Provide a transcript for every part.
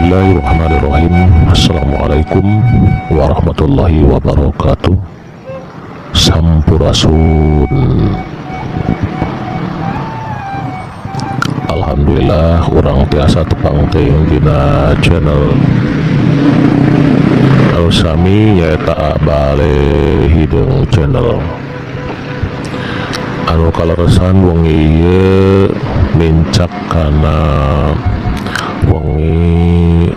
Bismillahirrahmanirrahim. Assalamualaikum warahmatullahi wabarakatuh. Sampurasun. Alhamdulillah urang tiasa tepang teuing dina channel anu sami, nyaeta Bale Hideung Channel. Anu kaleresan wengi ieu nincak kana wengi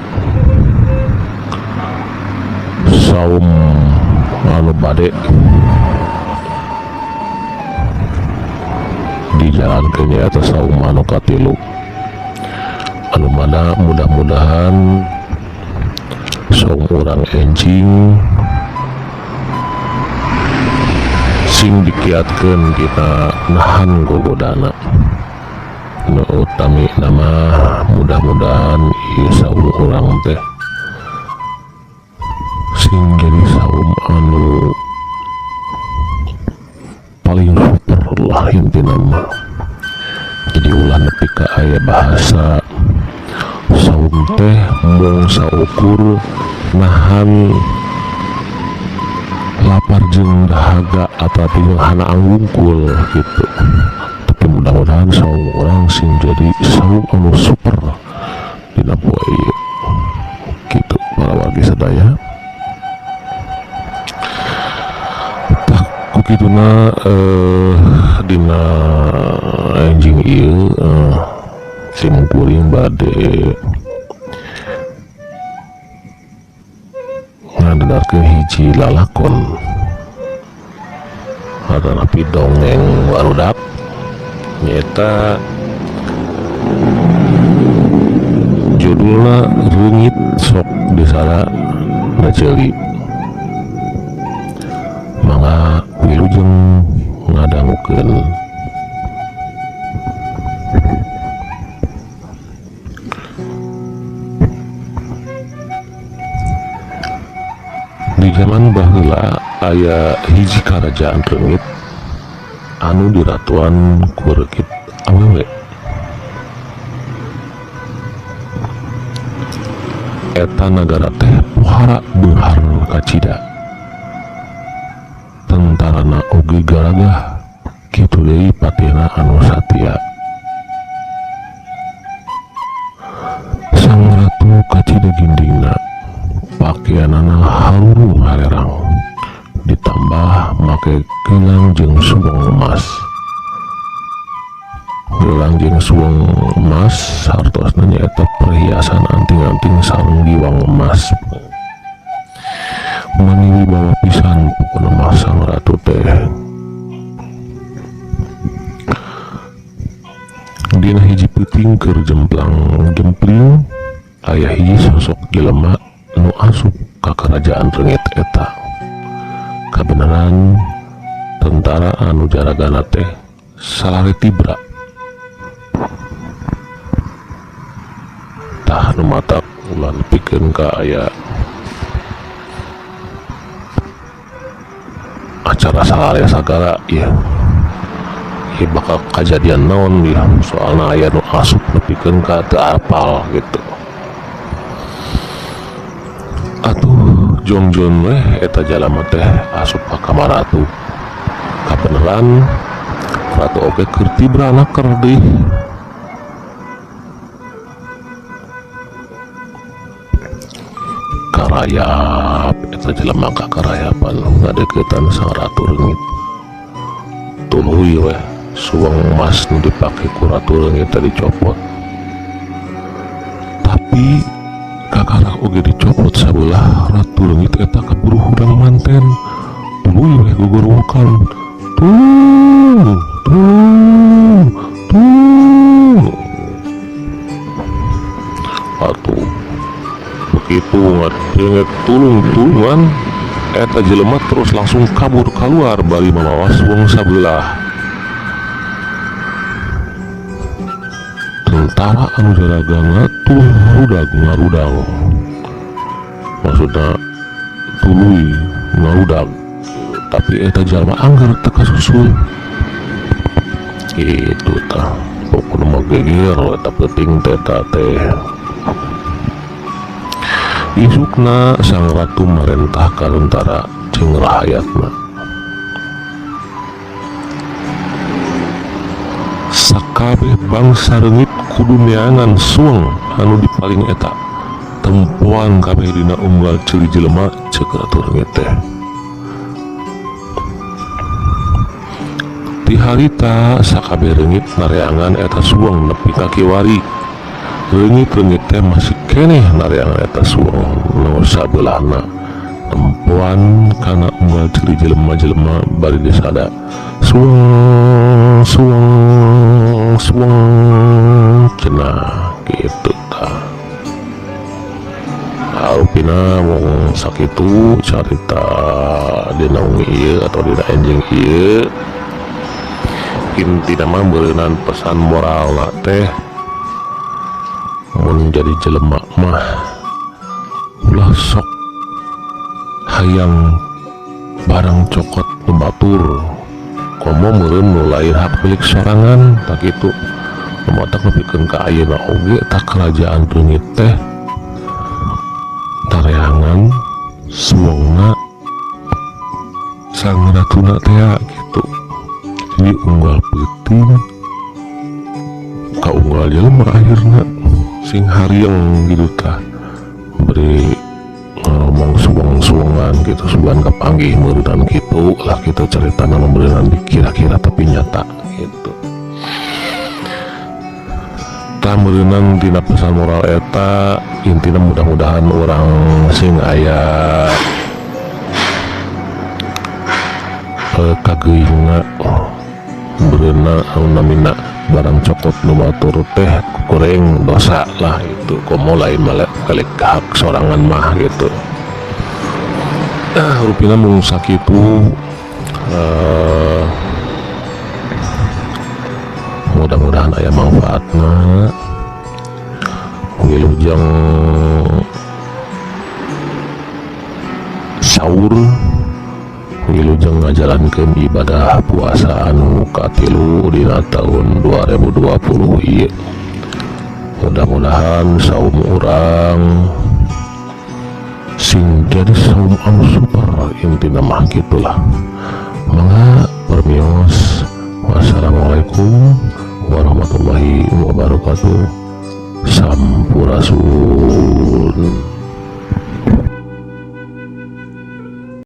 saum anu bade dijalankeun, nyaeta saum anu katilu, anu mana mudah-mudahan saum urang enjing sing dikiatkeun dina nahan gogodana. Nu utami nama mudah-mudahan ieu saum urang teh sing jadi saum anu paling super lah intina mah. Jadi ulah nepi ka aya bahasa saum teh mung saukur nahan lapar jeung dahaga atau jeung hanaang wungkul gitu, tapi mudah-mudahan saum urang sing jadi saum anu super dina poe ieu gitu, para wargi sadaya. Tah, ku kituna dina enjing ieu sim kuring bade ngadengarkeun hiji lalakon atanapi dongeng barudak, nyaeta judulna Reungit Sok Disada Na Ceuli. Mangga wilujeng ngadangukeun. Di zaman baheula aya hiji karajaan reungit anu diratuan ku reungit awewe. Eta nagara teh pohara beunghar kacida, tentarana oge garagah, kitu deui patihna anu satia. Sang ratu kacida gindingna, pakeanana harurung harerang, ditambah make gelang jeung suweng emas. Gelang jeung suweng emas hartosna nyaeta perhiasan anting-anting sareng giwang emas. Mani wibawa pisan pokona mah sang ratu teh. Dina hiji peuting keur jemplang jempling, aya hiji sosok jelema nu asup ka karajaan reungit eta. Kabeneran tentara anu jaragana teh salari tibra. Tah, nu matak ulah nepikeun ka aya acara salare sagala ieu. Ieu bakal kajadian naon ieu, soalna aya nu asup nepikeun ka teu apal gitu. Atuh jongjon weh eta jalma teh asup ka kamar ratu. Kabeneran ratu oge keur tibra naker deui. Karayap eta jelema, kakarayapan ngadeukeutan sang ratu reungit. Tuluy weh suweng emas nu dipake ku ratu reungit teh dicopot. Tapi kakarak oge dicopot sabelah, ratu reungit eta kaburu hudang manten. Tuluy weh gogorowokan. Tulung, tulung, tulung. Atuh begitu ngadenge tulung-tulungan eta jelema terus langsung kabur keluar bari mamawa suweng sabelah. Tentara anu jaragana tuluy ngarudag ngarudag. Maksudna tuluy ngarudag, tapi eta jalma angger teu kasusul. Itu tah pokona mah geger eta peuting teh eta teh. Isukna sang ratu marentah ka tentara jeung rahayatna. Sakabeh bangsa reungit kudu neangan sueng anu dipaling eta. Tempoan kabeh dina unggal ceuli jelema, ceuk Ratu Reungit teh. Ti harita sakabeh reungit nareangan eta sueng nepi ka kiwari. Reungit-reungit teh masih keneh nareangan eta sueng nu sabeulahna. Tempoan kana unggal ceuli jelema-jelema bari disada. Sueng, sueng, sueng, cenah kitu tah. Rupina mung sakitu carita dina wengi ieu atau dina enjing ieu. Intina mah meureunan pesan moralna teh mun jadi jelema mah ulah sok hayang barang cokot nu batur, komo meureun nu lain hak milik sorangan. Tah kitu nu matak nepikeun ka ayeuna oge tah kerajaan reungit teh tareangan suengna sang ratuna teh gitu. Jadi unggal peuting ka unggal jelema akhirna sing harieng gitu tah, beri ngomong suweng-suwengan gitu, sugan kapanggih meureunnan gitu lah. Gitu ceritana meureunnan dikira-kira tapi nyata gitu. Tah, meureunnan dina pesan moral eta intina mudah-mudahan orang sing aya kageuingna meureunna anu namina barang cokot nu batur teh kurang dosa lah itu, komo lain malah kali hak sorangan mah gitu. Ah, rupina mung sakitu. Mudah-mudahan aya manfaatna. Wilujeng sahur, wilujeng ngajalankeun ibadah puasa anu katilu dina tahun 2020 ieu. Mudah-mudahan saum urang sing jadi saum anu super, intina mah gitulah. Mangga permios. Wassalamualaikum warahmatullahi wabarakatuh. Sampurasun.